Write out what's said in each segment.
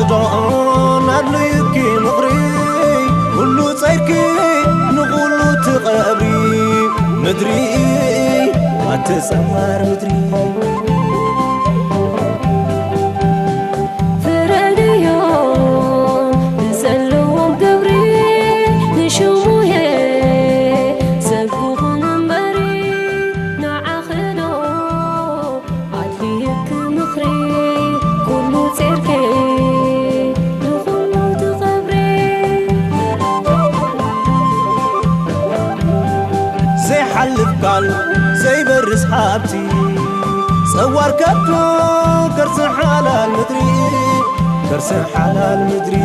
እዶ ኣድልዩኪ ምኽሪ፣ ኩሉ ጸይርኪ ንኹሉ ትቐብሪ። ምድሪ ኣቲ ጸዋር ምድሪ። ፍረድዮ ንዘለዎም ግብሪ፣ ንሽሙየ ሰብ ክኹን እምበሪ፣ ንዓኺ ዶ ኣድልየኪ ምኽሪ፣ ኩሉ ጸይርኪ ንኹሉ ትቐብሪ። ዘይሓልፍ ቃል ዘይበርስ ሃብቲ፣ ጸዋር ከብዱ ከርሲ ሓላል ምድሪ፣ ከርሲ ሓላል ምድሪ።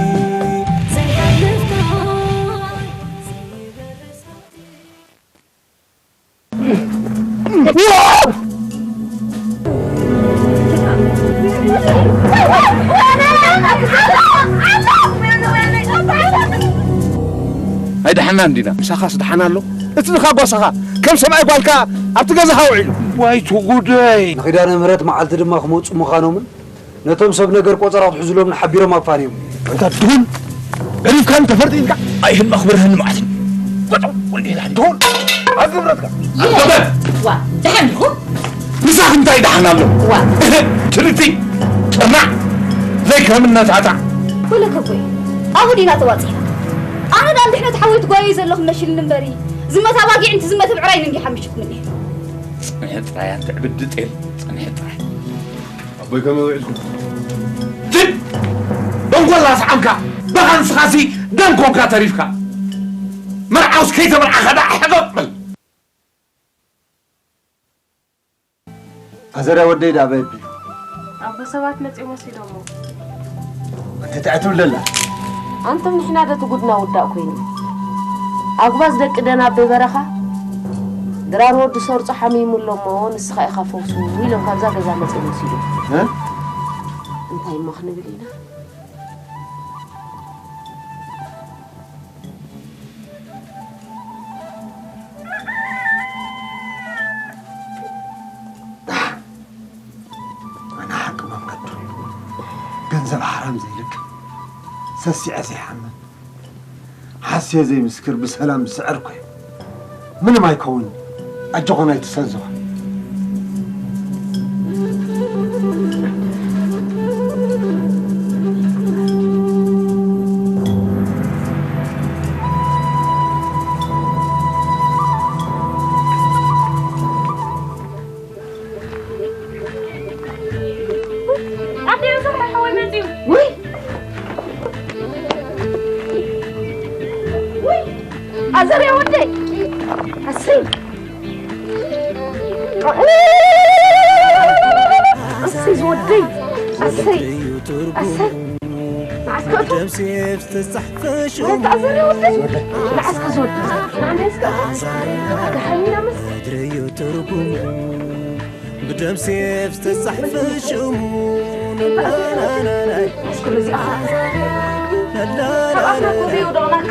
ዘይሓልፍ ቃል ዘይበርስ ሃብቲ። ኣይደሓናን ዲና? ምሳኻስ ደሓን ኣሎ? እቲ ድኻ ጓሳኻ ከም ሰብኣይ ጓልካ ኣብቲ ገዛኻ ውዒሉ። ዋይ ትጉደይ! ንኺዳነ ምህረት መዓልቲ ድማ ክመጹ ምዃኖምን ነቶም ሰብ ነገር ቆጸራ ክትሕዝሎም ንሓቢሮም ኣፋንዮም። ኣንታ ድኹም! ገዲፍካን ተፈርጢጥካ ኣይህልም ኣኽብርህን መዓትን። ወጠው! ወንዴ ላሕን ድኹም! ኣብ ግብረትካ! ኣበበ! ዋ፣ ደሓን ዲኹም? ምሳኽ እንታይ ደሓን ኣሎ? ዋ። ትልቲ! ጥርናዕ! ዘይከምነታታ! ወለከ ኣቦይ፣ ኣብኡ ዲና ተዋጺእና? ኣነ ዳን ድሕነት ሓወይ ትጓየዩ ዘለኹም ነሽልኒ እምበሪ፣ ዝመት ኣባጊዕን ትዝመት ብዕራይን እንዲዩ ሓሚሽኩም እኒሀ። ጽንሒ ጥራይ ኣንተ ዕብድ ጤል፣ ጽንሒ ጥራይ። ኣቦይ ከመይ ውዒልኩም? ትድ! ደንጎላ ሰዓምካ፣ ብኻንስኻሲ ደም ኮንካ ተሪፍካ። መርዓውስ ከይተመርዓኻ ደኣ ሕቕቕ በል። ኣዘርያ ወደይ ደኣ ኣበይ ኣቢሉ? ኣቦ ሰባት መጺኦም ወሲዶሞ። ኣንተ እንታይ ትብል ዘላ? ኣንቱም ንሕና ዶ እቲ ጉድና ውዳእ ኮይኑ? ኣጉባዝ ደቂ ደናበ በረኻ ድራር ወዲ ሰርጾ ሓሚሙ ኣሎ እሞ ንስኻ ኢኻ ፈውሱ ኢሎም ካብዛ ገዛ መጺኦም ወሲዶም። እ? እንታይ እሞ ክንብል ኢና? ኣነ ሓቂ መምከቱ ገንዘብ ሓራም ዘይልክም፣ ሰሲዐ ዘይሓምም፣ ሓስየ ዘይምስክር ብሰላም ዝስዕር ኮይ ምንም ኣይከውን። ኣጆኾን ኣይትሰንዝዋ። ኣዴ፣ እዚ ሓወይ መጺኡ። ውይ! ውይ! ኣዘርያ ወደይ! ኣሰይ! ኣሰይ ዝወደይ! ኣሰይ! ኣሰይ! መዓስ ከእቱ? ወይታ ኣዘርያ ወደይ! መዓስ ከዝወደይ? ንዓና እስከ ደሓን ኢና መስ- ብደም ሴፍ ዝተጻሕፈ ሽሙ። እስኪ ርዚኣ። ተባዕትና እኮ ዘይወደቕናካ።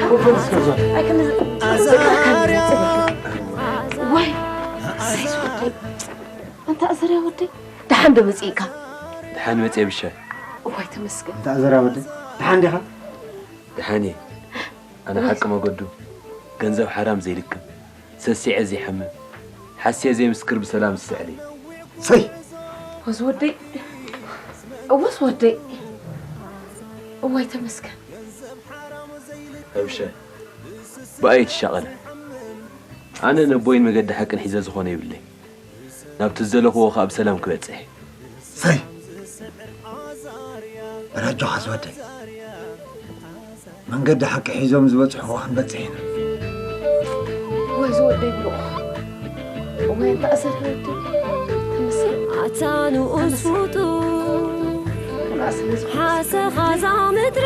ኣይክን-፣ ኣዛርያ። ወይ፣ ኣሳይ ዝወደይ። ኣንታ ኣዘርያ ወደይ፣ ደሓን ዶ መጺእካ? ደሓን መጺአ ብሻይ። እዋይ፣ ተመስገን። ኣንታ ኣዘርያ ወደይ፣ ደሓን ዲኻ? ደሓን እየ። ኣነ ሓቂ መገዱ ገንዘብ ሓራም ዘይልክም፣ ሰሲዐ ዘይሓምም፣ ሓስየ ዘይምስክር ብሰላም ዝስዕል እየ። ሰይ! ወዝ ወደይ፣ እወስ ወደይ። እዋይ ተመስገን። ኣብሸ፣ ብኣይ ትሻቐለ። ኣነ ነቦይን መገዲ ሓቅን ሒዘ ዝኾነ ይብለይ። ናብቲ ዝደለኽዎ ኸኣ ብሰላም ክበጽሕ። ሰይ! በል ኣጆኻ ዝወደይ። መንገዲ ሓቂ ሒዞም ዝበጽሕዎ ክንበጽሕ ኢና። ወይ ዝወደይ ብሩኽ። ወይ እንተ ኣሰር ወደይ። ተመስገን። ኣታ ንኡስ ፍጡር። ተመስገን። ሓሰኻ እዛ ምድሪ።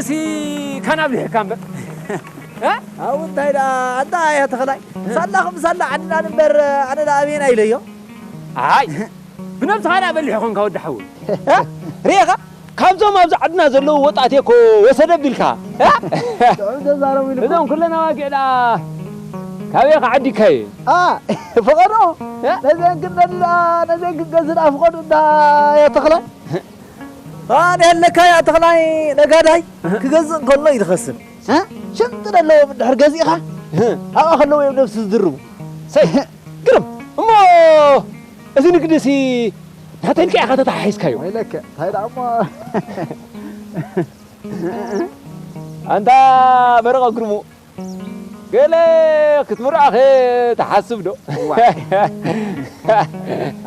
ሲ ካናብ ዲሕካ እምበር። እ? ኣው እንታይ ደኣ ኣንታ ኣያ ተኽላይ ሳላ ከም ሳላ ዓድና ንበር ኣነ ደኣ ኣበየና ኢለዮ። ኣይ ብነብስኻ ደኣ በሊሕ ኾንካ ወዲ ሓወይ። እ? ርኢኻ? ካብዞም ኣብዚ ዓድና ዘለዉ ወጣት እኮ ወሰደ ቢልካ። እ? ጥዑም ተዛረቡ ኢሉ እኮ። እዞም ኩለን ኣዋጊዕ ደኣ ካበይ ከዓዲካየ? ኣ፣ ፈቐዶ? እ? ነዘን ግን ደኣ፣ ነዘን ግን ገዝእ ደኣ ፍቐዱ እንዳ ኣያ ተኽላይ። ኣነ ኣለካ ያ ተኽላይ ነጋዳይ ክገዝእ እንከሎ እዩ ዝኸስር። እ? ሽንቲ ደለዎም እንድሕር ገዚእኻ ኣብኣ ከለዉ እዮም ነብሲ ዝድርቡ። ሰይ ግርም እሞ እዚ ንግድሲ ናተይ ኢልካ ኢኻ ተተሓሒዝካዮ። ወይለከ እንታይ ደኣ እሞ ኣንታ መረቐ ግርሙ ገለ ክትምርዖ ከ ትሓስብ ዶ? እዋ።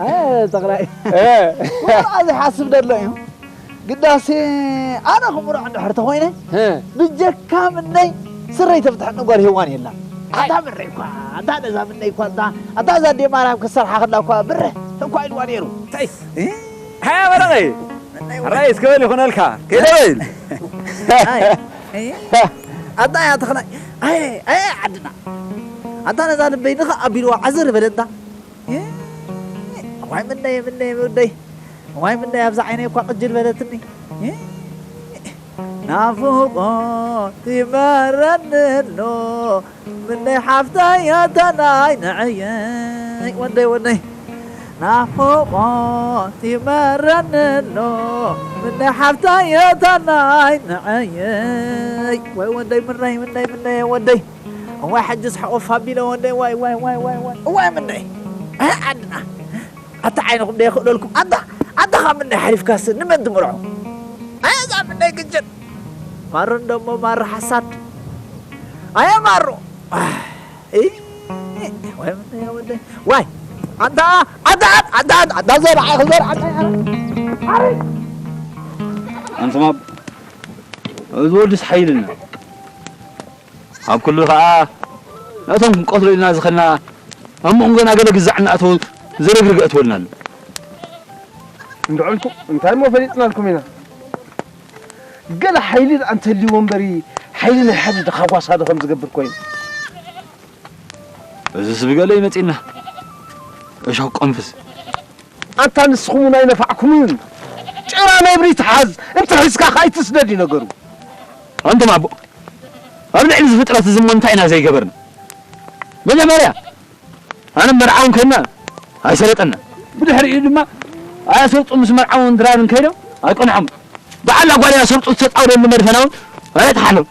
ኣይ፣ ተኽላይ። እ። ክምርዖ ዘይሓስብ ደሎ እዩ። ግዳሴ ኣነ ክምርዖ እንድሕር ተኾይነ፣ እ። ብጀካ ምነይ ስረይ ተፍትሐኒ ጓል ሄዋን የላ። ኣይ። ኣታ ምረይ እኳ፣ ኣታ ነዛ ምነይ እኳ፣ ኣታ፣ ኣታ እዛ ኣዴ ማርያም ክትሰርሓ ከላ እኳ ብርህ እኳ ኢልዋ ነይሩ። እንታይ? እ? ሃያ በረቐ። ምነይ ኣራይ እስከ በል ይኹነልካ። ከይደ በል። ኣይ፣ ኣይ፣ ኣታ እያ ተኽላይ። ኣይ፣ ኣይ፣ ዓድና። ኣታ ነዛ ልበይ ንኸ ኣቢልዋ ዓዘር በለታ። እ፣ ዋይ ምነይ፣ ምነይ፣ ምነይ። ዋይ ምነይ፣ ኣብዛ ዓይነይ እኳ ቅጅል በለትኒ። እ፣ ናፍቖት ይመረኒ ኣሎ። ምነይ ሓፍተይ ኣታ ናይ ንዕየይ። ወደይ፣ ወደይ። ናፍቖት ይመረኒ ኣሎ። ምነይ ሓፍተይ ኣታ ናይ ንዕየይ። ወይ ወደይ፣ ምነይ፣ ምነይ፣ ምነይ፣ ወደይ። እዋይ፣ ሕጅስ ሕቑፍ ኣቢለ ወደይ፣ ዋይ፣ ዋይ፣ ዋይ፣ ዋይ፣ ዋይ። እዋይ፣ ምነይ። ኣይ፣ ዓድና። ኣታ ዓይንኹም ዶ የኽእለልኩም? ኣታ፣ ኣታ ካብ ምነይ ሓሊፍካስ ንመን ትምርዖ? ኣየ፣ እዛ ምነይ ግጭት። ማሩ እንደሞ ማሩ ሓሳድ። ኣየ፣ ማሩ። ኣይ፣ ወይ፣ ምነይ፣ ወደይ። ዋይ፣ ኣታ፣ ኣታ፣ ኣታ፣ ኣታ፣ ኣታ፣ ዘርዓ፣ ክዘርዓ፣ ኣታ፣ ኣረ። ኣንስማ፣ እዚ ወድስ ሓይልና። ኣብ ኩሉ ኸኣ ነቶም ክንቀትሎ ኢልና ዝኸድና ኣብ መንጎና ገለ ግዛዕ እናኣተወ ዝርግርግ ኣእትወልና ኣሎ። እንድዕልኩም እንታይ እሞ ፈሊጥናልኩም ኢና። ገለ ሓይሊ ደኣ እንተልይዎ እምበሪ፣ ሓይሊ ናይ ሓደ ድኻ ጓሳ ዶ ከም ዝገብር ኮይኑ። እዝስ ብገለ እዩ መጺእና። እሾኽ ቆንፍስ። ኣንታ ንስኹም እውን ኣይነፋዕኩምን። ጭራ ነብሪ ትሓዝ፣ እንተ ሒዝካ ከኣ ኣይትስደድ እዩ ነገሩ። ኣንቱም ኣቦ፣ ኣብ ልዕሊ እዚ ፍጥረት እዚ እሞ እንታይ ኢና ዘይገበርና? መጀመርያ ኣነ መርዓውን ከይድና ኣይሰለጠና። ብድሕሪኡ ድማ ኣያሰርጡ ምስ መርዓውን ድራርን ከይዶም ኣይቀንዖም። በዓል ጓል ኣያሰርጡ ዝተጻወደሉ መድፈና እውን ኣየጥሓሎም።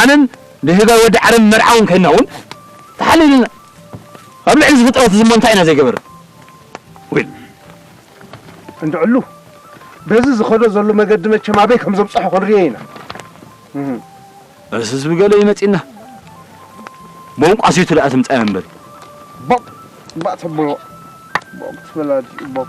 ኣነን ብህጋይ ወዲ ዓረብ መርዓውን ከይድና እውን ተሓሊልና። ኣብ ልዕሊ እዚ ፍጥረት እዚ እሞ እንታይ ኢና ዘይገበርና? ዊል። እንድዕሉ፣ በዚ ዝኸዶ ዘሎ መገዲ መቸም ኣበይ ከም ዘብጽሖ ክንርእዮ ኢና። እህ። እዝስ ብገለ እዩ መጺእና። ቦንቋሲቱ ደኣ ትምጻእ እምበር። ቦቕ፣ ባእ ተብሎ። ቦቕ ትበላ፣ ቦቕ።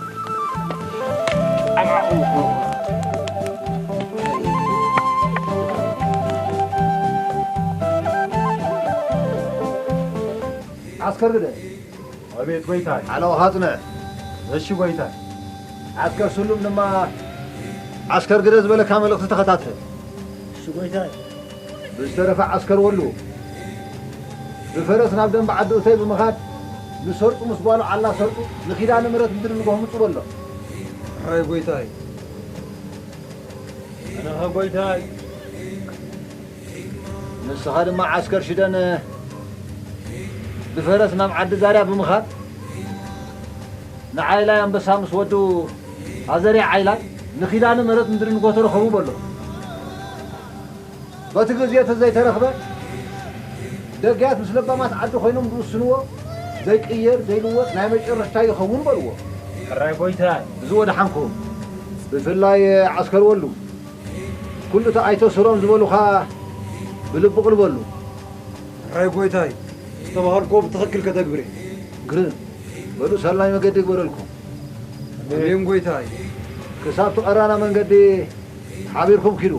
ዓስከር ግደ። ኣቤት ጎይታይ። ሓለዋ ጽንዕ። እሺ ጎይታይ። ዓስከር ስሉም ድማ ዓስከር ግደ ዝበለካ መልእኽቲ ተኸታተል። እሺ ጎይታይ። ብዝተረፈ ዓስከር ወሉ ብፈረስ ናብ ደንበ ዓዲ እቶይ ብምኻድ ንሰርጡ ምስ ጓሉ ዓላ ሰርጡ ንኪዳነ ምሕረት ምድሪ ንጎሆ ምጹ በሎ። ሕራይ ጎይታይ። ኣነኸ ጎይታይ። ንስኻ ድማ ዓስከር ሽደን ብፈረስ ናብ ዓዲ ዛርያ ብምኻድ ንዓይላይ ኣንበሳ ምስ ወዱ ኣዘርያ ዓይላይ ንኪዳነ ምሕረት ምድሪ ንጎሆ ተረኸቡ በሎ። በቲ ግዜ እቲ ዘይተረኽበ ደግያት ምስ ለባማት ዓዲ ኮይኖም ዝውስንዎ ዘይቅየር ዘይልወጥ ናይ መጨረሽታ ይኸውን በልዎ። ሕራይ ጎይታይ። እዚ ወድሓንኩም ብፍላይ ዓስከር ወሉ ኩሉ እቲ ኣይተስሮም ዝበሉኻ ብልቢ ቅልበሉ። ሕራይ ጎይታይ፣ ዝተባሃልክዎ ብትኽክል ከተግብር እየ። ግርም በሉ፣ ሰላም መገዲ ይግበረልኩም። ኣሜን ጎይታይ። ክሳብ እቲ ቀራና መንገዲ ሓቢርኩም ኪዱ።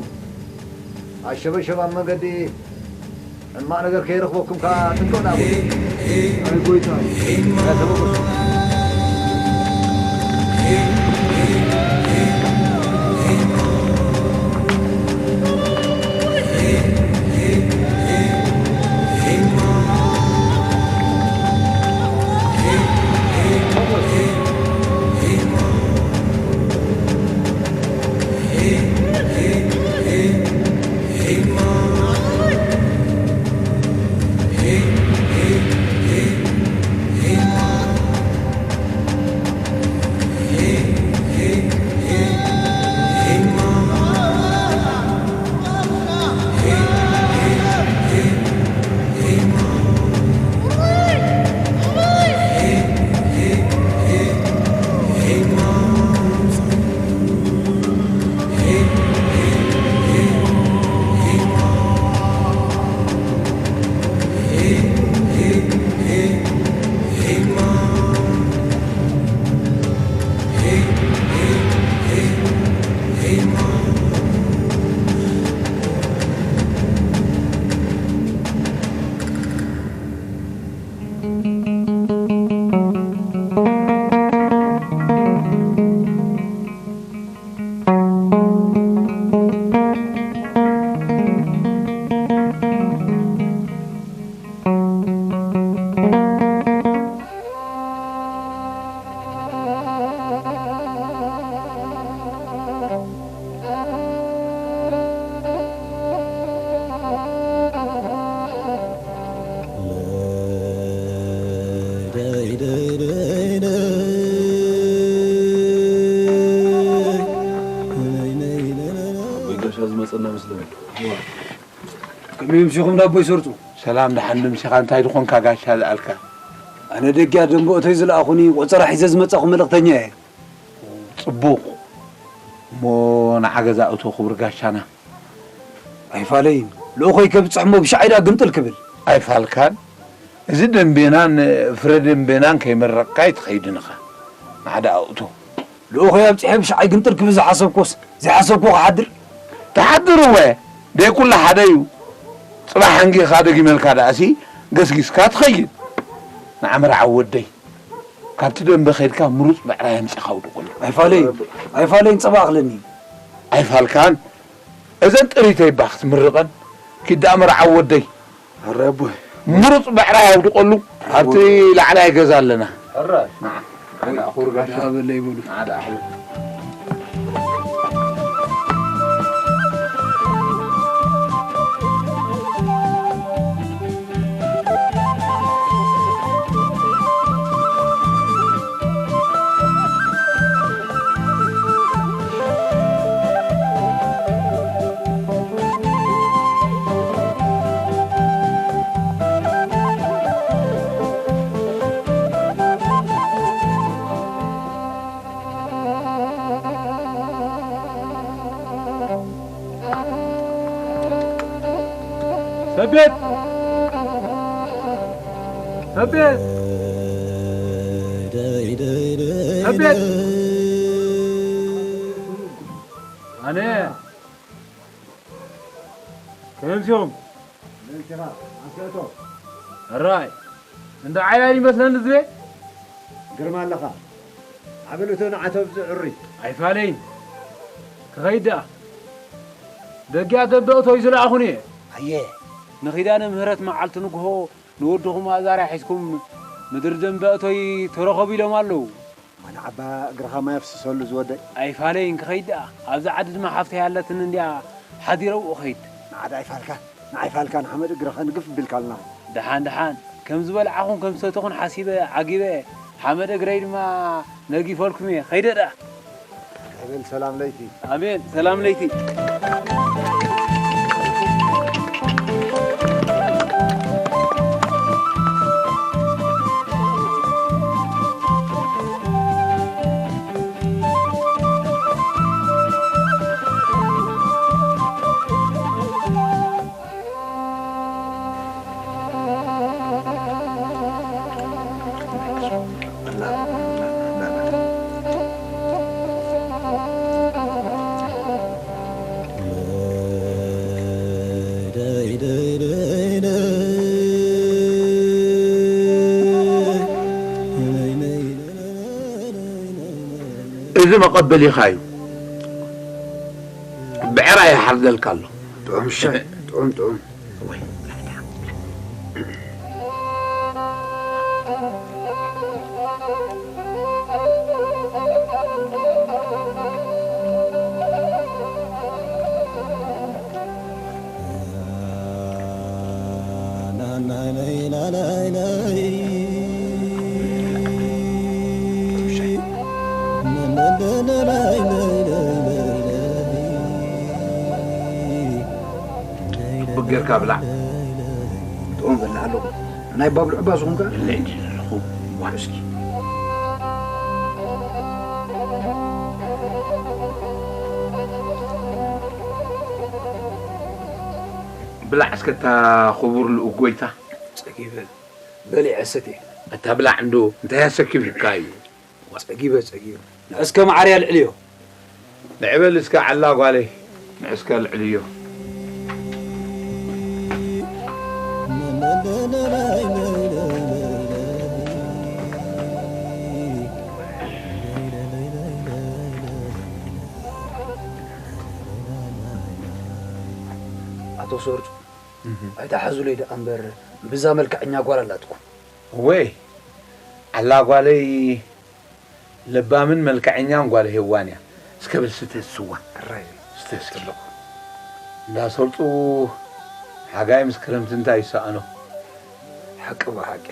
ኣሸበሸብ ኣብ መንገዲ ሕማቕ ነገር ከይረኽበኩም ከኣ ጥንቅቕ ደኣ በሉ። ኣይ ጎይታይ። ተበገሱ። ምስለ ከመይ ምሽኹም ዳቦይ ሰርጹ? ሰላም ደሓን ድምሲኻ፣ እንታይ ድኾንካ ጋሻ ዝኣልካ? ኣነ ደጊያ ደንበኦተይ ዝለኣኹኒ ቆጸራ ሒዘ ዝመጻኹ መልእኽተኛ እየ። ጽቡቕ። እሞ ንዓ ገዛ እቶ ክቡር ጋሻና። ኣይፋለይን። ልኡኸይ ከብጽሕ እሞ ብሻዕ ኢዳ ግምጥል ክብል። ኣይፋልካን። እዚ ደንቤናን ፍረ ደንቤናን ከይመረቕካ ኣይትኸይድን ኢኻ። ንዓ ደኣ እቶ። ልኡኸይ ኣብጺሐ ብሻዕ ግምጥል ክብል ዝሓሰብኮስ ዘይሓሰብኮ ክሓድር። ትሓድር እወ። ደይ ኩሉ ሓደ እዩ። ጽባሕ ኣንጊኻ ደጊመልካ ደኣሲ ገስጊስካ ትኸይድ። ንዓ መርዓዊ ወደይ። ካብቲ ደንበ ከይድካ ምሩጽ ብዕራይ ኣምጺኻ ኣውድቐሉ። ኣይፋለይን። ኣይፋለይን ጸባ ኣኽለኒ። ኣይፋልካን። እዘን ጥሪተይ እባ ክትምርቐን። ኪድ ደኣ መርዓዊ ወደይ። ሕራይ ኣቦይ። ምሩጽ ብዕራይ ኣውድቐሉ። ኣብቲ ላዕላይ ገዛ ኣለና። ሕራይ። ንዓ። ንዓ ደኣ ክቡር ጋሻ። ደኣ በለይ በሉ። ንዓ ደኣ ሕራይ። ሰቤት! ሰቤት! ሰቤት! ኣነ ከመይ ኣምሲኹም? ሕራይ። እንዳ ዓይላይ ይመስለኒ ዝቤ። ግርማ ኣለኻ። ዓበል እቶ ንዓቶ ኣብዚ ዕሪ። ኣይፋለይን። ክኸይድ ደኣ። ደጊኣ ደንበ እቶይ ዝለኣኹኒ እየ። ኣየ። ንኺዳነ ምህረት መዓልቲ ንግሆ ንወድኹም ኣዛርያ ሒዝኩም ምድሪ ደንበ እቶይ ተረኸቡ ኢሎም ኣለዉ። ዋና ዓባ እግርኻ ማይ ኣፍስሰሉ ዝወደይ። ኣይፋለይን ክኸይድ ደኣ። ኣብዛ ዓዲ ድማ ሓፍተይ ኣለትኒ እንድያ ሓዲረ ኣብኡ ኸይድ። ንዓ ደኣ ኣይፋልካ፣ ንዓ ኣይፋልካ ንሓመድ እግርኻ ንግፍ ቢልካልና። ደሓን ደሓን፣ ከም ዝበልዓኹን ከም ዝሰተኹን ሓሲበ ዓጊበ፣ ሓመድ እግረይ ድማ ነጊፈልኩም እየ። ኸይደ ደኣ። በል ሰላም ለይቲ። ኣሜን፣ ሰላም ለይቲ። እዚ መቐበሊኻ እዩ። ብዕራይ ይሓርደልካ ኣሎ። ጥዑም ሻይ፣ ጥዑም፣ ጥዑም። ጽቡቅ ጌርካ ብላዕ። ጥዑም በልዕ ኣለኹ። ናይ ባብ ልዑባ ዝኾንካ? እለ እንጂ ዘለኹ። ዋ እስኪ። ብላዕ እስከ እታ ክቡር ልኡክ ጎይታ። ጸጊበ በሊዐ ሰትየ። እታ ብላዕ እንዶ እንታይ ኣሰኪሙካ እዩ? ጸጊበ፣ ጸጊበ። ንዕስከ መዓርያ ኣልዕልዮ። ንዕበል እስከ ዓላ ጓለይ፣ ንዕስከ ኣልዕልዮ። ኣቶ ሰርጹ፣ እህ። ኣይትሓዙለይ ደኣ እምበር፣ ብዛ መልክዐኛ ጓል ኣላትኩም። እወይ፣ ዓላ ጓለይ ለባምን መልክዐኛን ጓል ሄዋን እያ። እስከ በል ስተ ስዋ። ሕራይ። ስተ እስኪ። ኣለኹ። እንዳ ሰርጡ ሓጋይ ምስ ክረምቲ እንታይ ይሰኣኖ? ሓቂ ብሓቂ።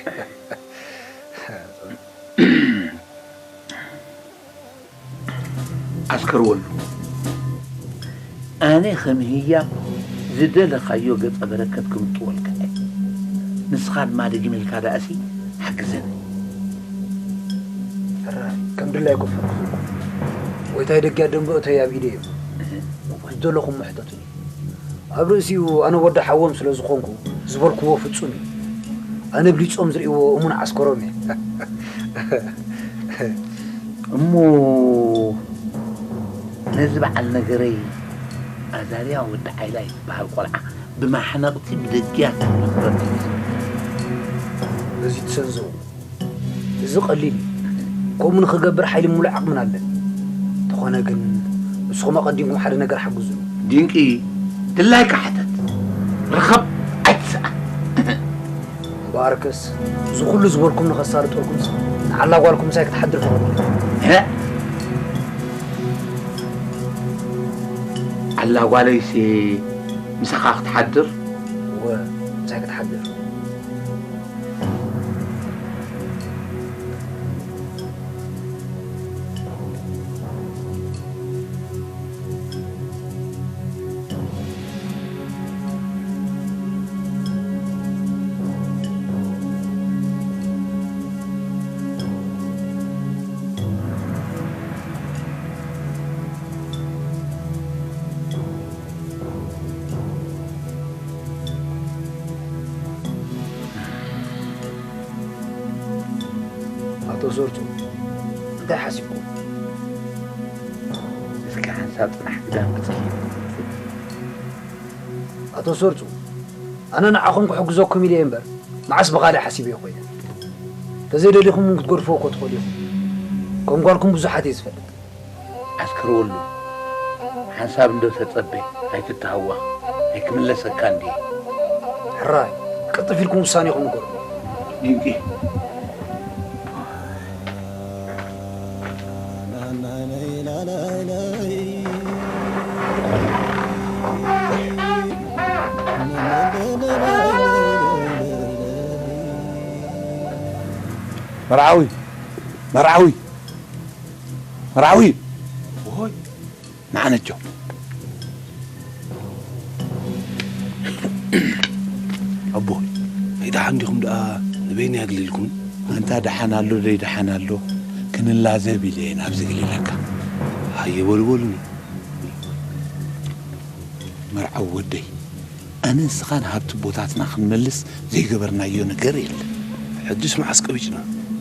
ኣስከርወሉ። ኣነ ከም ህያብ ዝደለኻዮ ገጸ በረከት ክምጥወልካ እየ። ንስኻ ድማ ደጊመልካ ደኣሲ ሓግዘኒ። ሕራይ፣ ከም ድላይ ኮፍ ክብልኩ። ጎይታይ ደግያ ደንበ እተይ ኣብ ኢደ እዮም። እህ። ዝደለኹም ሕተቱኒ። ኣብ ርእሲኡ ኣነ ወዲ ሓዎም ስለ ዝኾንኩ ዝበልክዎ ፍጹም እዩ። ኣነ ብሊጾም ዝርእይዎ እሙን ዓስከሮም እየ። እሞ ነዚ በዓል ነገረይ ኣዛርያ ወዲ ዓይላይ ዝበሃል ቆልዓ ብማሕነቕቲ ብደግያት ክምበር እዩ። በዚ ትሰንዝሩ። እዚ ቀሊል እዩ። ከምኡ ንኽገብር ሓይሊ ሙሉእ ዓቕምን ኣለኒ። እንተኾነ ግን ንስኹም ኣቐዲምኩም ሓደ ነገር ሓግዙ። ድንቂ ድላይካ ሕተት። ርኸብ ኣይትስኣን። እምበኣርከስ፣ እዚ ኩሉ ዝበልኩም ንኸሳልጠልኩምስ፣ ንዓላ ጓልኩም ምሳይ ክትሓድር ፈቐዱ። ሀ? ዓላ ጓለይሲ ምሳኻ ክትሓድር? እወ፣ ምሳይ ክትሓድር። ኣቶ ሰርጹ፣ እንታይ ሓሲብኩም? እስከ ሓንሳብ ጽናሕ፣ ግዳም ክጽሕፍ። ኣቶ ሰርጹ፣ ኣነ ንዓኹም ክሕግዘኩም ኢለ እየ እምበር፣ መዓስ ብኻልእ ሓሲበዮ ኮይነ። ተዘይደሊኹም እውን ክትገድፍዎ እኮ ትኽእሉ ኢኹም። ከም ጓልኩም ብዙሓት እየ ዝፈልጥ። ዓስከር ወሉ፣ ሓንሳብ እንዶ ተጸበ፣ ኣይትተሃወኽ፣ ኣይክምለሰካን ድየ? ሕራይ፣ ቅልጥፍ ኢልኩም ውሳኔኹም ንገሩ። ድንቂ። መርዓዊ፣ መርዓዊ፣ መርዓዊ። ኦሆይ። ንዓ ነጆ። ኣቦይ፣ ናይ ደሓን ዲኹም ደኣ ንበይነይ ኣግሊልኩም? ኣንታ ደሓን ኣሎ ደይ ደሓን ኣሎ፣ ክንላዘብ ኢለ እየ ናብዚ ገሊለካ። ሃየ በሉ በሉኒ። መርዓዊ ወደይ፣ ኣነ ንስኻን ሃብቲ ቦታትና ክንመልስ ዘይገበርናዮ ነገር የለን። ሕጅስ መዓስ ቀቢጭና?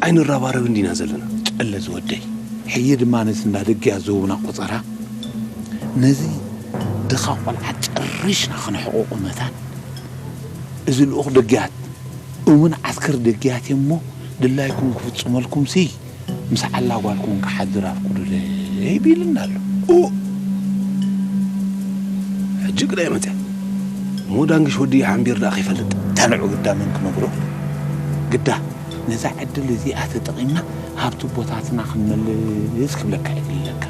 ኣይንረባረብን ዲና ዘለና? ጨለ ዝወደይ፣ ሕጂ ድማ ነዚ እንዳ ደግያት ዝህቡና ቆጸራ፣ ነዚ ድኻ ቆልዓ ጨሪሽና ከነሕቕቑ መታን፣ እዚ ልኡኽ ደግያት፣ እሙን ዓስከር ደግያት እየ እሞ፣ ድላይኩም ክፍጽመልኩምሲ፣ ምስ ዓላ ጓልኩም ክሓድር ኣፍቅዱለይ ቢልና ኣሎ። ኡ! ሕጂ ግዳይ መጽያ። እሞ ዳንግሽ ወዲ ሓምቢር ደኣ ከይፈልጥ። ተንዑ ግዳ መን ክነግሮ? ግዳ ነዛ ዕድል እዚኣ ተጠቒምና ሃብቲ ቦታትና ክንመልስ ክብለካ እየ ክልለካ።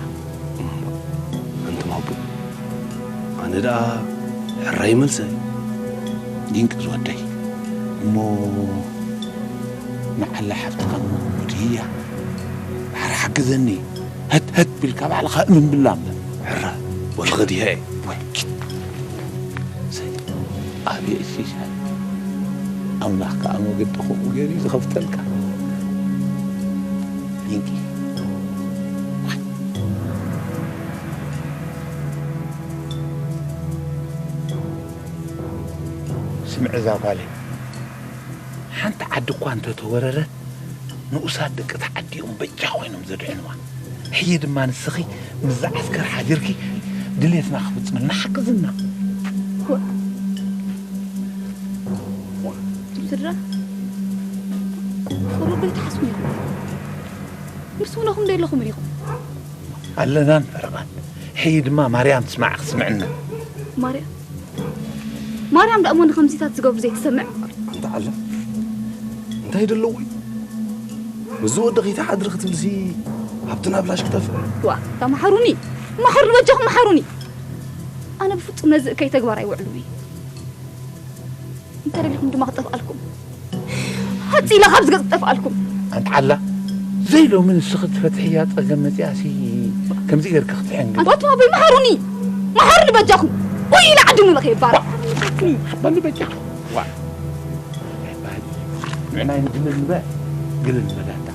ኣንቱም ኣቦ፣ ኣነ ደኣ ሕራይ መልሰ። ድንቂ ዝወደይ። እሞ ንዓላ ሓፍትኻ እሞ ወድያ። ማሕር ሓግዘኒ። ህት ህት ቢልካ ባዕልኻ እምብላ እምበር። ሕራ፣ ወልኸ ድያ እየ። ወይ ኪድ። ሰይ፣ ኣበይ እሺ ይሻል። ኣምላኽ ከኣ መገዲ ኸምኡ ገይሩ እዩ ዝኸፍተልካ። ድንቂ። ስምዒ እዛ ጓለይ፣ ሓንቲ ዓዲ እኳ እንተተወረረት፣ ንኡሳት ደቂ እቲ ዓዲ እዮም በጃ ኮይኖም ዘድሕንዋ። ሕጂ ድማ ንስኺ ምስዚ ዓስከር ሓዲርኪ ድሌትና ክፍጽመልና ሓግዝና። ስድራ፣ ቁሩብ ዶ ኣይትሓስቡን ኢኹም? ምስ ውነኹም ዶ የለኹምን ኢኹም? ኣለናን ፈረቓን። ሕጂ ድማ ማርያም ትስማዕ ክትስምዐና። ማርያም? ማርያም ደኣ እሞ ንኸምዚታት ዝገብሩ ዘይትሰምዕ? ኣንታ ዓላ፣ እንታይ ደለዎ እዩ? ምስዚ ወዲ ከይትሓድሪ ክትብልሲ ሃብትና ብላሽ ክጠፍእ? ዋ፣ እታ መሓሩኒ፣ መሓሩኒ፣ በጃኹም መሓሩኒ። ኣነ ብፍጹም ነዚ እከይ ተግባር ኣይውዕሉን እየ። እንተ ደሊኹም ድማ ክጠፍኣልኩም። ሓጺ ኢለ ካብዚ ገጽ ክጠፍኣልኩም። ኣንታ ዓላ፣ ዘይሎሚ ንስኺ ትፈትሕያ ጸገም መጺኣሲ ከምዚ ጌርኪ ክትሕን ግን። ኣንታ ኣቱም ኣቦይ መሓሩኒ። መሓርኒ በጃኹም። ወይ ኢለ ዓዲ ምልኽ ይባል። ሓበኒ በጃኹም። ዋ። ንዕናይ ንግለል ንበ-፣ ግለል ንበ ዳታ።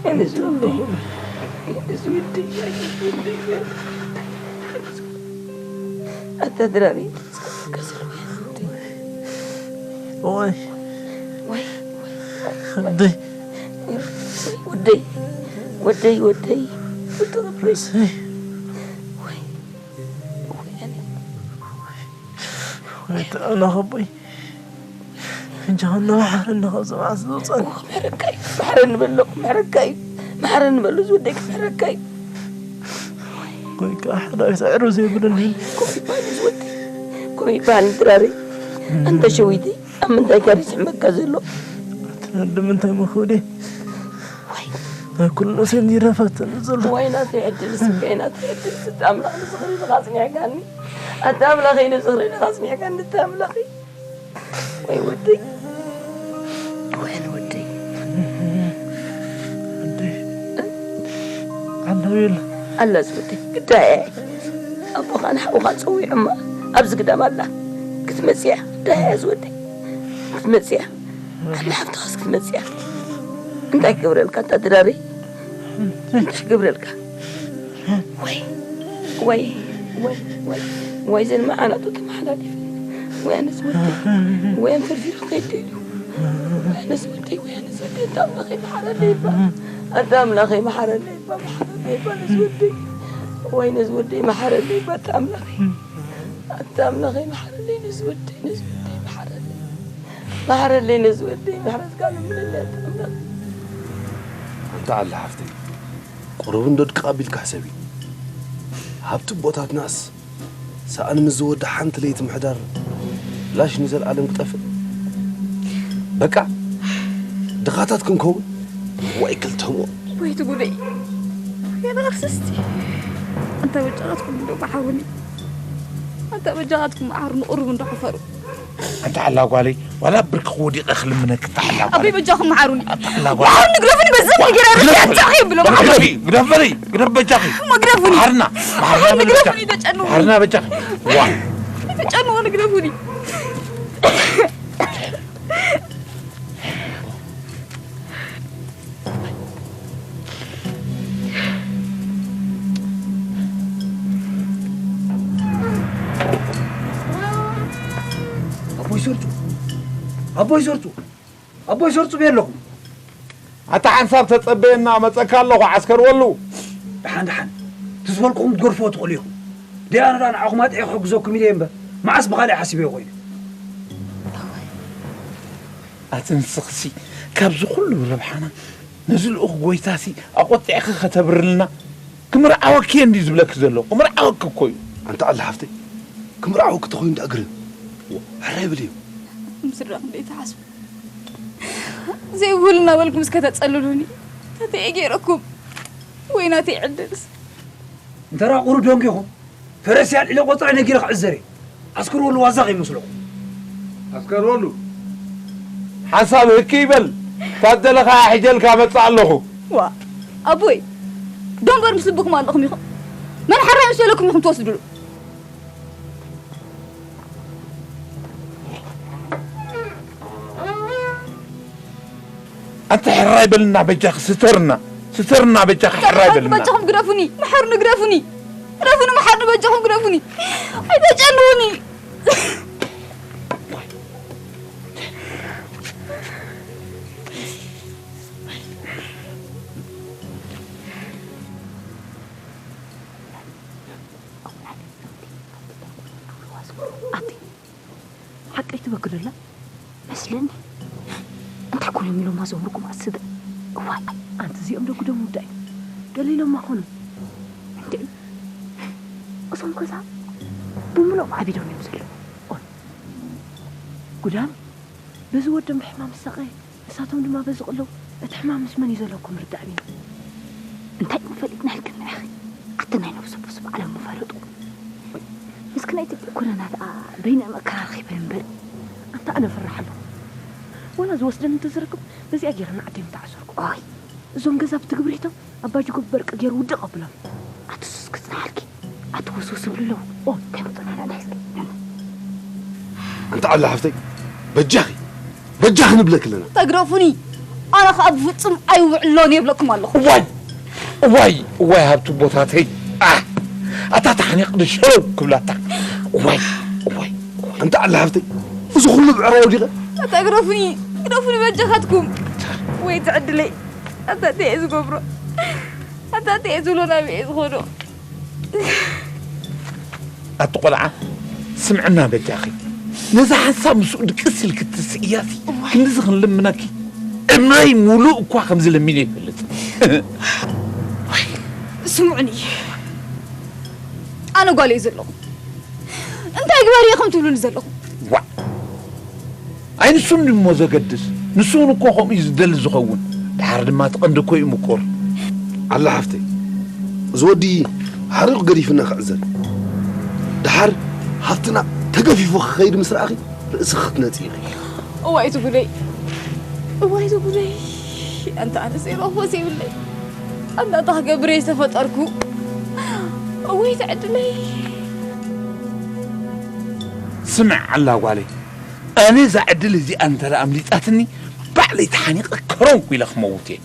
ኣነ ዝወደይ፣ ኣነ ዝወደይ፣ ኣነ ዝወደይ። ኣታ ድራሪ። ወይ። ወይ። ወደይ። ወደይ፣ ወደይ፣ ወደይ። ርእሰይ። ወይ። ወይ፣ ኣነ። ወይ፣ ተኣናኸቦይ። ሕጂ ኸኣ መሓረኒ ካብ ዘባዕስ ዘውፅኣኒ። መሕረካ እዩ፣ መሕረኒ በሎ፣ መሕረካ እዩ፣ መሕረኒ በሎ፣ ዝወደይ ክመሕረካ እዩ። ወይ ከዓ ሕራይ ስዕሪ ዘይብለኒ። ኮፍ ይበሃል ዝወደይ፣ ኮፍ ይበሃል ድራረይ። ኣንታ ሸዊተይ፣ ኣብ ምንታይ ጋር ይስሕመካ ዘሎ? ኣቲ ኣደ ምንታይ መኸውደ? ወይ። ኣብ ኩሉ ነፍሰይ እንዲረፋተኒ ዘሎ። ወይ ናተይ ዕድል ስከይ፣ ናተይ ዕድል ስተ ኣምላኽ ንዝኽሪ ኢልኻ ኣጽኒዕካኒ። ኣቲ ኣምላኸይ ንዝኽሪ ኢልኻ ኣጽኒዕካኒ፣ ኣቲ ኣምላኸይ። ወይ ወደይ፣ ወይ ኣነ ወደይ። ኣደይ፣ ኣላ ቤላ። ኣላ ዝወደይ፣ ግዳያ እያ። ኣቦኻን ሓውኻን ጸዊዖማ ኣብዚ ግዳም ኣላ። ክትመጽእ እያ፣ ግዳያ እያ ዝወደይ። ክትመጽእ እያ። ኣላ ሓፍትኻስ ክትመጽእ እያ። እንታይ ክገብረልካ ኣታ ድራረይ? እንታይ ክገብረልካ? ወይ፣ ወይ፣ ወይ፣ ወይ፣ ወይ፣ ዘን መዓናጡ ተመሓላሊፈ። ወይ ኣነስ ወደይ፣ ወይ ኣን ፈርፊሩ ከይደ እዩ። ወይ ኣነስ ወደይ፣ ወይ ኣነስ ወደይ፣ ኣንታ ኣምላኸይ መሓረለይ እባ። ኣንታ ኣምላኸይ መሓረለይ እባ፣ መሓረለይ እባ፣ ነዚ ወደይ። ወይ ነዚ ወደይ መሓረለይ እባ፣ ኣንታ ኣምላኸይ። ኣንታ ኣምላኸይ መሓረለይ፣ ነዚ ወደይ፣ ነዚ ወደይ መሓረለይ። መሓረለይ፣ ነዚ ወደይ፣ ምሕረትካ ልምነለይ፣ ኣንታ ኣምላኸይ። ኣንታ ኣላ ሓፍተይ። ቁሩብ እንዶ ድቃ ኣቢልካ ሕሰቢ። ሃብቲ ኣቦታትናስ ሰኣን ምስ ዝወድእ ሓንቲ ለይቲ ምሕዳር ብላሽ ንዘለኣለም ክጠፍእ። በቃ ድኻታት ክንከውን። ዋይ ክልተ ሞት። ወይ እቲ ጉደይ። የናርስስቲ። ኣንታ በጃኻትኩም እንዶ መሓሩኒ። ኣንታ በጃኻትኩም መሓሩኒ፣ ቁሩብ እንዶ ሕፈሩ። ኣንታ ኣላ ጓለይ፣ ዋላ ብርኪ ወዲቐ ክልምነኪ፣ ኣንታ ኣላ ጓለይ። ኣቦይ በጃኹም መሓሩኒ። ኣንታ ኣላ ጓለይ። መሓሩኒ፣ ግደፉኒ፣ በዛ ነገር ኣርሲ ኣንጻኺ ይብሎ፣ መሓሩኒ። ግደፍኒ፣ ግደፍኒ፣ ግደፍ በጃኺ። እሞ ግደፉኒ። መሓርና፣ መሓርና መሓሩኒ፣ በጃኺ። ግደፉኒ፣ ተጨንቑ። መሓርና በጃኺ። ዋ። ተጨንቑ፣ ግደፉኒ። ኣቦይ ሰርጹ፣ ኣቦይ ሰርጹ፣ ኣቦይ ሰርጹ በይ ኣለኹ። ኣታ ሓንሳብ ተጸበየና፣ መጸካ ኣለኹ፣ ዓስከር ወሉ። ደሓን፣ ደሓን። እቲ ዝበልኩኹም ክትገድፍዎ ትኽእሉ ኢኹም። ደኣ ኣነ ደኣ ንዓኹም ኣጥዕየ ክሕግዘኩም ኢለ እየ እምበር፣ መዓስ ብኻልእ ሓሲበዮ ኮይኑ። ኣቲ ንስኽሲ ካብዚ ኩሉ ረብሓና ነዚ ልኡኽ ጎይታሲ ኣቖጢዕኺ ከተብርልና፣ ክምርዓወኪ እየ እንድዩ ዝብለኪ ዘሎ። ክምርዓወኪ እኮ እዩ። ኣንታ ኣላ ሓፍተይ፣ ክምርዓወኪ ተኾይኑ ደኣ ግርም። ሕራይ ብልዮ። ምስድራ ክንደይ ትሓስቡ? ዘይብሉ እናበልኩም እስከ ተጸልሉኒ። ናተይ ገይረኩም ወይ ናተይ ዕድልስ? እንተ ደኣ ቁሩብ ደንጊኹም፣ ፈረስ ኣልዒለ ቆጽራ ነጊረ ክዕዘር እየ። ዓስከር ወሉ ዋዛ ከይመስለኩም። ዓስከር ወሉ፣ ሓንሳብ ህክ ይበል። ታደለኻ ሒጀልካ መጽእ ኣለኹ። ዋ፣ ኣቦይ፣ ዶ እምበር ምስ ልብኹም ኣለኹም ኢኹም። መን ሓራይ ምስ በለኩም ኢኹም ትወስድሉ። ኣንተ ሕራይ በልና በጃኺ፣ ስተርና፣ ስተርና በጃኺ፣ ሕራይ መሓርኒ በልና። በጃኹም ግደፉኒ፣ መሓርኒ ግደፉኒ፣ ግደፉኒ፣ መሓርኒ በጃኹም ግደፉኒ፣ ኣይተጨንዉኒ። ኣቲ ሓቀይ ትበክደላ መስለኒ። እንታይ ኮነ የሚለው ማዘውርኩም ኣስበ። እዋይ፣ ኣንቲ እዚኦም ዶ ጉዶም ውዳይ ገሊሎማ ኾኑ። እንዴ፣ እዞም ገዛ ብምሎም ዓቢዶም እዮም ዘለዉ። ኦን፣ ጉዳም በዚ ወዶም ብሕማም ዝሳቐየ፣ ንሳቶም ድማ በዚ ቅለው። እቲ ሕማም ምስ መን እዩ ዘለኩም ርዳእ ቢኒ። እንታይ እሞ ፈሊጥና ኢልክና ኢኺ? ኣቲ ናይ ነብሱ በሱ ባዕሎም ምፈለጡ። ምስክናይ ኢትዮጵያ ኮነና ደኣ በይነ መከራ ረኺበን እምበር። ኣንታ ኣነ እፈርሕ ኣለኹ። ወላ ዝወስደኒ እንተዝረክብ በዚኣ ገይረ ንዓደይ ምተዓሰርኩ። ኦይ፣ እዞም ገዛ ብትግብሪቶም ኣባጅጎ ብበርቂ ገይሩ ውድቕ ኣብሎም። ኣቲ ሱስ ክጽንሓልኪ። ኣቲ ወስውስ ብልለው። ኦ፣ ከይመጡና ዳሕስኪ። ኣንታ ዓላ ሓፍተይ፣ በጃኺ፣ በጃኺ ንብለኪ ኣለና። ተግረፉኒ። ኣነ ኸኣ ብፍጹም ኣይውዕሎን የብለኩም ኣለኹ። እዋይ፣ እዋይ፣ እዋይ፣ ሃብቲ ቦታተይ። ኣህ፣ ኣታ ተሓኒቕ ድሸው ክብላታ። እዋይ፣ እዋይ፣ እዋይ። ኣንታ ዓላ ሓፍተይ፣ እዚ ኩሉ ብዕራይ ወዲቐ? ኣታ ግረፉኒ፣ ግረፉኒ በጃኻትኩም። ወይ ትዕድለይ። ኣታ እንታይ እየ ዝገብሮ? ኣታ እንታይ እየ ዝብሎ? ናበይ እየ ዝኸዶ? ኣቲ ቆልዓ፣ ስምዕና በጃኺ። ነዛ ሓንሳብ ምስኡ ድቅስ ኢልኪ ትስእያሲ፣ እዋይ። ክንድዚ ክንልምነኪ፣ እምነይ ሙሉእ እኳ ከምዚ ለሚነ ይፈልጥ። ስምዑኒ፣ ኣነ ጓል እየ ዘለኹ። እንታይ ግበሪ ኢኹም ትብሉኒ ዘለኹም? ዋእ! ኣይ ንሱ እንድሞ ዘገድስ፣ ንሱ እውን እኮ ከምኡ እዩ ዝደሊ ዝኸውን። ድሓር ድማ እቲ ቀንዲ እኮ እዩ ምቁር። ኣላ ሓፍተይ፣ እዚ ወዲ ሓሪቑ ገዲፍና ክዕዘብ። ድሓር ሃብትና ተገፊፉ ክኸይድ ምስ ረኣኺ ርእስኺ ክትነጺ ኢኺ። እዋይ እቲ ጉደይ፣ እዋይ እቲ ጉደይ። ኣንታ ኣነስ ዘይረኽቦስ የብለይ። ኣንታ እንታይ ክገብር እየ ዝተፈጠርኩ? እወይ ትዕድለይ። ስምዕ ኣላ ጓለይ፣ ኣነ እዛ ዕድል እዚኣ እንተ ደኣ ኣምሊጣትኒ፣ ባዕለይ ተሓኒቐ ከረንኩ ኢለ ክመውት እየ።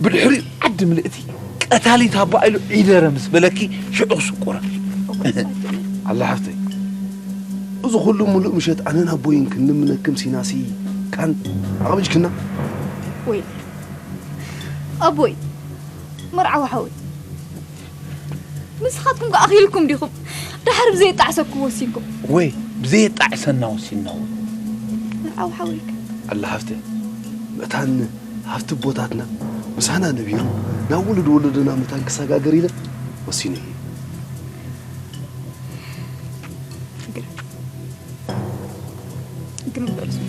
ብድሕሪኡ ዓዲ ምልእቲ ቀታሊት ኣቦኣ ኢሉ ዒደረ ምስ በለኪ፣ ሽዑ ክስቁረኪ። ኣላ ሓፍተይ፣ እዚ ኩሉ ምሉእ ምሸት ኣነን ኣቦይን ክንምነክም ሲናሲ ቃን ኣቕቢጅክና። ወይ ኣቦይ፣ መርዓዊ ሓወይ፣ ንስኻትኩም ከ ኣኺልኩም ዲኹም? ድሓር ብዘየጣዕሰኩ ወሲንኩም? ወይ ብዘየጣዕሰና ወሲንና እውን። መርዓዊ ሓወይ ከ? ኣላ ሓፍተ፣ መታን ሃብቲ ቦታትና ምሳና ነቢሩ ናብ ውሉድ ወለዶና መታን ክሰጋገር ኢለ ወሲነ እየ። ግርም። ግርም በል ስሙ።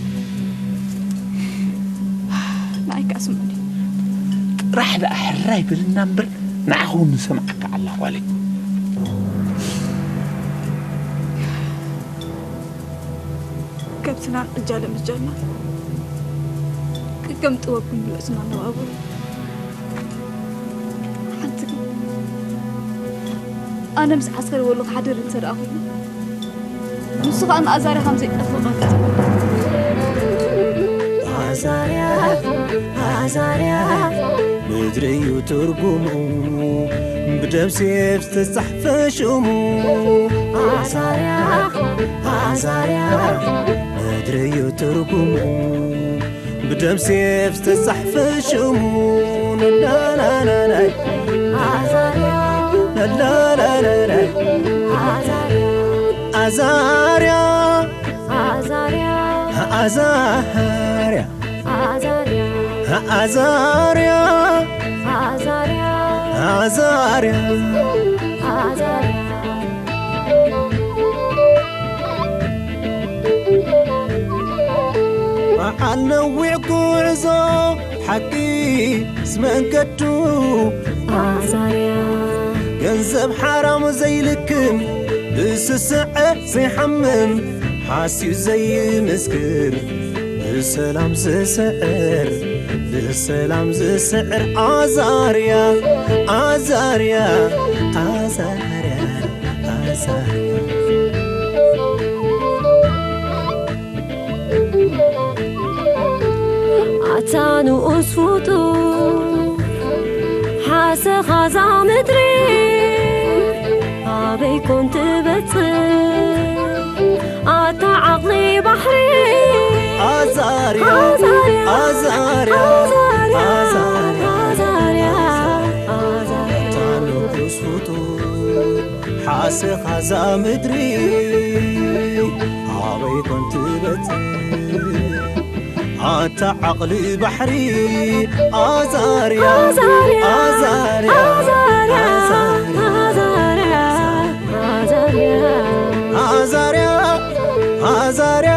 ንዓይ ከኣ ስምዑኒ። ጥራሕ ደኣ ሕራይ በልና እምበር ንዓኹም ንሰምዓካ ኣላ ጓለይ። ከብትና ቅጃለ ምስ ጀርና፣ ከም ጥበብኩም ብርእስና ነባብሩ። ሓንቲ ግን፣ ኣነ ምስ ዓስከር ወሎ ክሓድር እንተ ደኣ ኮይኑ፣ ንሱ ኸኣ ንኣዛርያ ከም ዘይጠፍእ ቃል ኣዛርያ፣ ኣዛርያ፣ ምድሪ እዩ ትርጉሙ፣ ብደም ሴፍ ዝተጻሕፈ ሽሙ። ኣዛርያ፣ ኣዛርያ፣ ምድሪ እዩ ትርጉሙ፣ ብደም ሴፍ ዝተጻሕፈ ሽሙ። ላላላላይ፣ ኣዛርያ፣ ላላላላይ፣ ኣዛርያ፣ ኣዛርያ፣ ኣዛርያ፣ ኣዛርያ፣ ኣዛርያ፣ ኣዛርያ፣ ኣዛርያ፣ ኣዛርያ፣ ኣዛርያ። በዓል ነዊሕ ጉዕዞ ሓቂ ዝመንገዱ ኣዛርያ። ገንዘብ ሓራም ዘይልክም፣ ብስስዐ ዘይሓምም፣ ሓስዩ ዘይምስክር፣ ብሰላም ዝስዕር፣ ብሰላም ዝስዕር ኣዛርያ፣ ኣዛርያ፣ ኣዛርያ፣ ኣዛርያ። ኣታ ንኡስ ፍጡር ሓሰኻ እዛ ምድሪ ኣበይ ኮን ትበጽሕ? ኣታ ዓቕሊ ባሕሪ ኣዛርያ፣ ኣዛርያ፣ ኣዛርያ፣ ኣዛርያ፣ ኣዛርያ፣ ኣዛርያ። ኣታ ንኡስ ፍጡር ሓሰኻ እዛ ምድሪ ኣበይ ኮን ትበጽሕ? ኣታ ዓቕሊ ባሕሪ ኣዛርያ፣ ኣዛርያ፣ ኣዛርያ፣ ኣዛርያ፣ ኣዛርያ፣ ኣዛርያ፣ ኣዛርያ፣ ኣዛርያ፣